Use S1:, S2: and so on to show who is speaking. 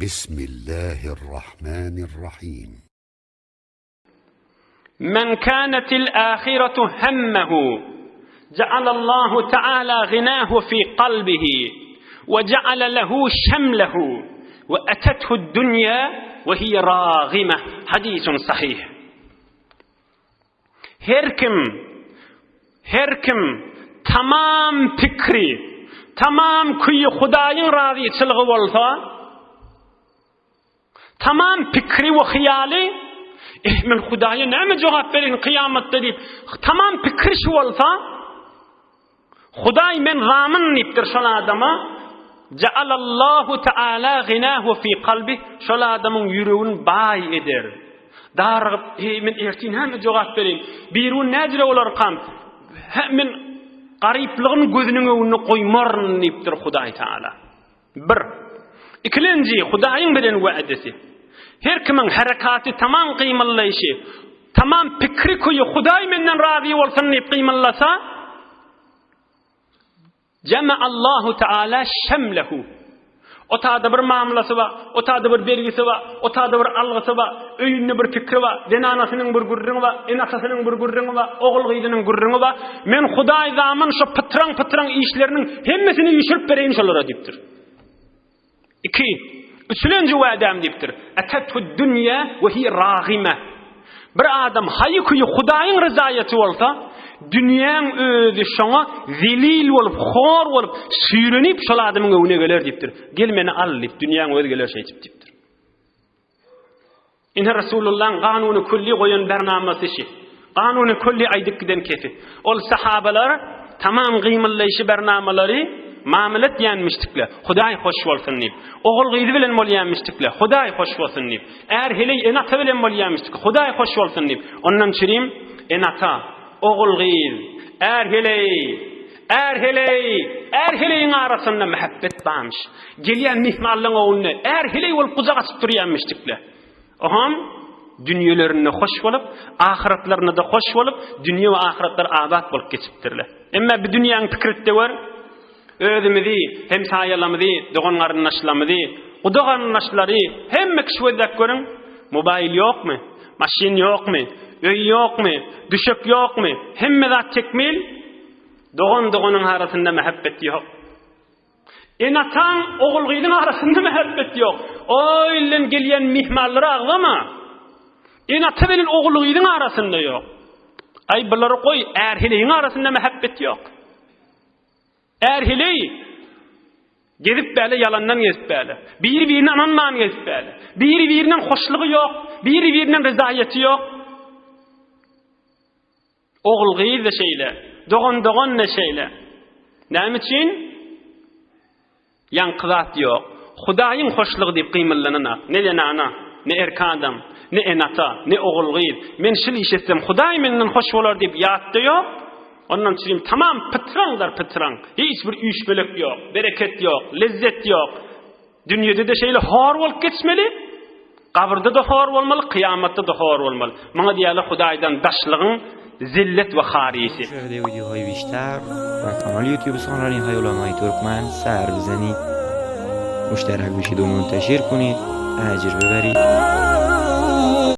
S1: Bismillahirrahmanirrahim.
S2: Men kânetil âhiretu hemmehu, jealallahu teâlâ ginâhu fî kalbihi ve jeale lehu şemlehu ve etethu'd dünya ve hiye râgime. Hadisun sahih. Her kim, her kim tamam pikri, tamam küýi Hudaýyň razyçylygy bolsa, tamam pikri we hyýaly, eh, men Hudaýa näme jogap bereýin kyýamatda diýip, tamam pikri şu bolsa, Hudaý men zamyn diýipdir şol adama, Ja'alallahu Teala ginahu fi kalbi, şol adamyň ýüregini baý eder. Darygyp, heý men ertir näme jogap bereýin? Birigün näjire bolarkam? Hä men garyplygyn gözüniň öňünde goýmaryn diýipdir Hudaý Teala. Bir. Ikilenji Hudaýyň beren wa'desi. Her kimiň herekaty tamam gymyldaýşy, tamam pikri köýi Hudaý menden razy bolsun diýip gymyldasa, Jeme Allahu Teala şemlehu. O tada bir mamlasy bar, o tada bir bergisi bar, o tada bir algysy bar, öýünde bir pikri bar, zenanasynyň bir gürrüňi bar, ene-atasynyň bir gürrüňi bar, ogul-gyzynyň gürrüňi bar. Men Hudaý zaman şo pytraň-pytraň işleriniň hemmesini üýşürip bereýin şolara diýipdir. Iki, üçülenji wädäm diýipdir. Etethu dünýä we hi ragime. Bir adam haýy-küýi Hudaýyň ryzaýaty bolsa, dünýäň özi şoňa zelil bolup, hor bolup, süýrenip şol adamyň öňüne geler diýipdir. Gel meni al diýip, dünýäň özi geler şeýdip diýipdir. Ine Resulullahyň kanuny külli goýan bernamasy şi. Kanuny külli aýdyp giden kefi. Ol sahabalar tamam gymyldaýşy bernamalary mamla etýänmişdikle. Hudaý hoş bolsun diýip. Ogul gyzy bilen bolýanmişdikle. Hudaý hoş bolsun diýip. Är heleý ene-ata bilen bolýanmişdik. Hudaý hoş bolsun diýip. Ondan çürim ene-ata, ogul gyz, är heleý, är heleý, är heleýiň arasynda mähebbet barmyş. Gelýän myhmanlaryň öňünde är heleý bolup gujak açyp durýanmişdikle. Oham dünýelerinde hoş bolup, ahyratlarynda-da hoş bolup, dünýe we ahyratlar abat bolup geçipdirler. Emma bu dünýäň pikiri gör. Özümizi, hemsaýalarymyzy, dogan-garyndaşlarymyzy, guda-garyndaşlary hemme kişi gözläp görüň. Mobaýl ýokmy? Maşyn ýokmy? Öý ýokmy? Düşek ýokmy? Hemme zat tekmil. Dogan-doganyň arasynda mähebbet ýok. Ene-ataň, ogul-gyzyň arasynda mähebbet ýok. O ilden gelýän myhmanlary agzama. Ene-ata bilen ogul-gyzyň arasynda ýok. Aý, bulary goý, är-heleýiň arasynda mähebbet ýok. Är-heleý gezip bäle, ýalandan gezip bäle. Biri-birine ynanman gezip bäle. Biri-birinden hoşlugy ýok, biri-birinden ryzaýaty ýok. Ogul-gyz-da şeýle, dogan-dogan-da şeýle. Näme üçin? Ýaňky zat ýok. Hudaýyň hoşlugy diýip gymyldananak. Ne zenana, ne erk adam, ne ene-ata, ne ogul-gyz. Men şul iş etsem, Hudaý menden hoş bolar diýip ýatda ýok. Ondan çürim tamam pytraňdyr pytraň. Hiç bir üýşmelek ýok, bereket ýok, lezzet ýok. Dünýede-de şeýle hor bolup geçmeli, gabyrda-da hor bolmaly, kyýamatda-da hor bolmaly. Muňa diýýärler Hudaýdan daşlygyň zillet we harisi.
S3: مشاهده ویدیوهای بیشتر و کانال یوتیوب سخنرانی های علمای ترکمن سر بزنید مشترک بشید و منتشر کنید اجر ببرید.